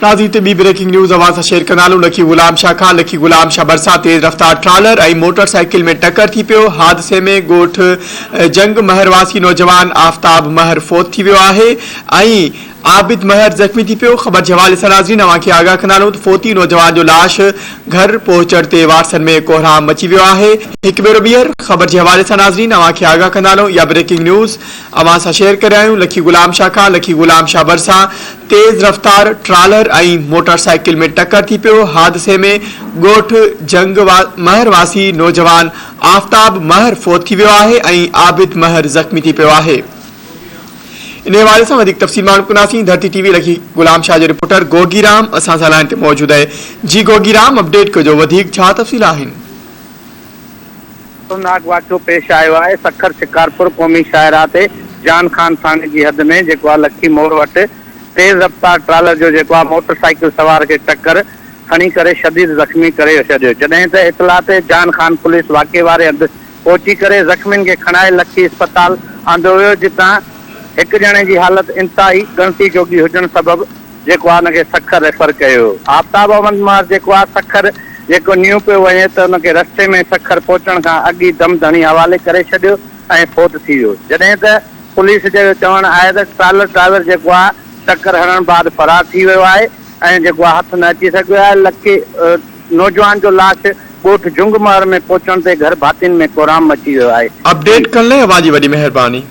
ناظرين هتي ٻي بريڪنگ نيوز اوهان سان شيئر ڪندا هلون لکي غلام شاهه کان لکي غلام شاهه ڀرسان تيز رفتار ٽرالر ۽ موٽر سائيڪل ۾ ٽڪر ٿي پيو حادثي ۾ ڳوٺ جنگ مهر واسي نوجوان آفتاب مهر فوت ٿي ويو آهي ۽ عابد مهر زخمي ٿي پيو خبر جي حوالي سان ناظرين اوهان کي آگاهه ڪندا هلون ته فوتي نوجوان جو لاش گهر پهچڻ تي وارثن ۾ ڪوهرام مچي ويو آهي هڪ ڀيرو ٻيهر خبر جي حوالي سان ناظرين اوهان کي آگاهه ڪندا هلون اها بريڪنگ نيوز اوهان سان شيئر ڪري آيون لکي غلام شاهه کان لکي غلام شاهه ڀرسان تيز رفتار ٽرالر ۽ موٽر سائيڪل ۾ ٽڪر ٿي پيو حادثي ۾ ڳوٺ جنگ مهر واسي نوجوان آفتاب مهر فوت ٿي ويو آهي ۽ عابد مهر زخمي ٿي پيو آهي. انهيء حوالي سان وڌيڪ تفصيل معلوم ڪنداسين ڌرتي ٽي وي لکي غلام شاهه جو رپورٽر گوگي رام اسان سان لائين تي موجود آهي جي گوگي رام اپڊيٽ ڪجو وڌيڪ ڇا تفصيل آهن. خطرناڪ واقعو پيش آيو آهي سکر شڪارپور قومي شاهراهه تي جان خان ٿاڻي جي حد ۾ جيڪو آهي لکي موڙ وٽ تيز رفتار ٽرالر جو جيڪو آهي موٽر سائيڪل سوار کي ٽڪر هڻي ڪري شديد زخمي ڪري ڇڏيو جڏهن ته اطلاع تي جان خان پوليس واقعي واري هنڌ پهچي ڪري زخمين کي کڻائي لکي اسپتال آندو ويو جتان هڪ ڄڻي جي حالت انتهائي ڳڻتي جوڳي هجڻ سبب جيڪو آهي ان کي سکر ريفر ڪيو ويو. آفتاب احمد مهر جيڪو آهي سکر جيڪو نيو پيو وڃي ته ان کي رستي ۾ سکر پهچڻ کان اڳ ئي دم ڌڻي حوالي ڪري ڇڏيو ۽ فوت ٿي ويو جڏهن ته پوليس جو چوڻ آهي ته ٽرالر ڊرائيور جيڪو آهي ٽڪر هڻڻ بعد فرار ٿي ويو آهي ۽ جيڪو آهي هٿ نه اچي سگهيو آهي لکي نوجوان جو لاش ڳوٺ جهنگ مهر ۾ پهچڻ تي گهر ڀاتين ۾ ڪهرام مچي ويو آهي. اپڊيٽ ڪرڻ لاء اوهان جي وڏي مهرباني.